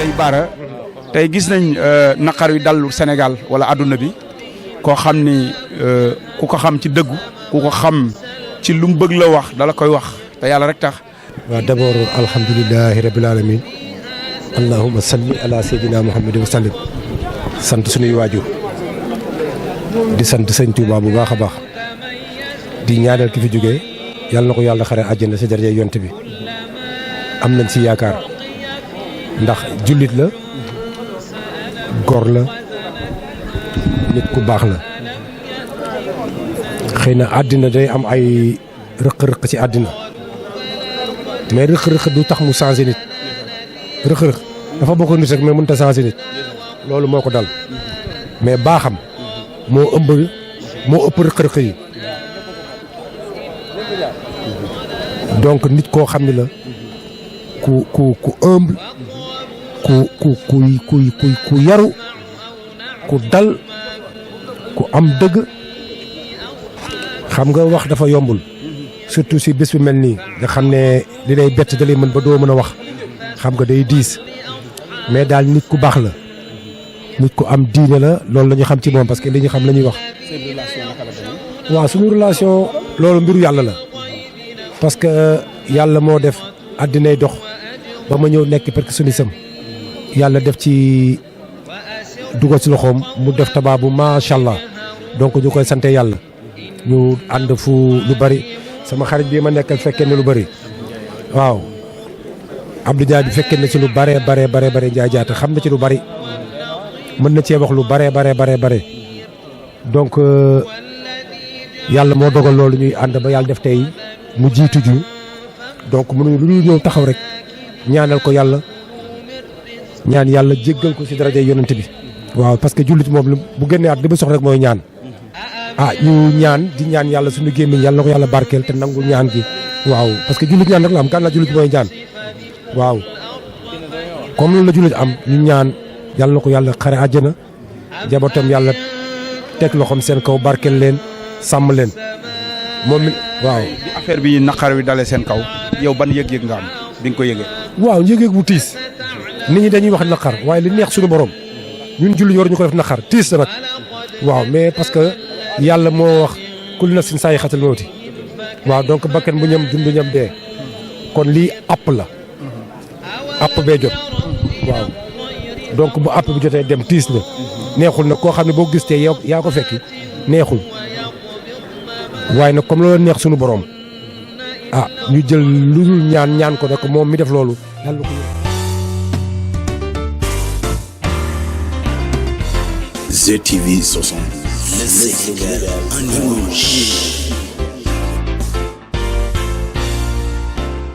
tey Bara tey gis nañ naqar wi dallu Sénégal wala adduna bi koo xam ni ku ko xam ci dëggu ku ko xam ci lu mu bëgg la wax dala koy wax te yàlla rek tax. waaw d'abord alhamdulilahi rabil alamin allahumma salli ala sayyidina muhammadin wa sallim sant suñuy waajur di sant sëñ Touba bu baax a baax di ñaanal ki fi jógee yàlla na ko yàlla xare àjjana si daraja yonent bi am nañ si yaakaar ndax jullit la góor la nit ku baax la xëy na àddina day am ay rëq-rëq ci àddina mais rëq-rëq du tax mu changé nit rëq-rëq dafa bokk nit rek mais mënut a changé nit loolu moo ko dal mais baaxam moo ëpp rëq-rëq yi donc nit koo xam ne la ku humble ku yaru ku dal ku am dëgg xam nga wax dafa yombul surtout si bés bu mel nii nga xam ne li lay bett da lay mën ba doo mën a wax xam nga day diis mais daal nit ku baax la nit ku am diine la loolu la ñu xam ci moom parce que li ñu xam la ñuy wax. waaw suñu relation loolu mbiru yàlla la parce que yàlla moo def àddinay dox ba ma ñëw nekk percussionniste am yàlla def ci dugal ci loxoom mu def tabaabu macha allah donc ñu koy sante yàlla ñu ànd fu lu bari sama xarit bii ma nekkal fekkee na lu bari waaw Abdou Dia bi fekkee na ci lu bare Ndiaye Diatta xam na ci lu bari mën na cee wax lu bare donc yàlla moo dogal loolu ñuy ànd ba yàlla def tey mu jiitu ju donc mënuñu lu ñuy ñëw taxaw rek ñaanal ko yàlla ñaan yàlla jéggal ko ci daraja yonent bi waaw parce que jullit moom bu génnee at li ba sox rek mooy ñaan ñu ñaan di ñaan yàlla suñu gémmiñ yàlla na ko yàlla barkeel te nangu ñaan gi waaw parce que jullit ñaan rek la am kan la jullit mooy ñaan waaw comme loolu la jullit am ñu ñaan yàlla na ko yàlla xare àjjana jabatam yàlla teg loxoom seen kaw barkeel leen sàmm leen moom waaw. bi affaire bi naqar wi dalee seen kaw yow ban yëg-yëg nga am bi nga ko yëgee. waaw yëg-yëg bu tiis nit ñi dañuy wax naqar waaye li neex suñu borom ñun julli yor ñu ko def naqar tiis la nag waaw mais parce que yàlla moo wax kullu nafsin zaa'iqatul mawti waaw donc bakkan bu ñam dund ñam dee kon lii àpp la àpp bee jot waaw donc bu àpp bi jotee dem tiis na neexul nag koo xam ne boo gis te yow yaa ko fekki neexul waaye nag comme loolu neex suñu borom ñu jël lu dul ñaan ko nag moom mi def loolu yàlla ko. ZTV 60. Le Sénégal en image.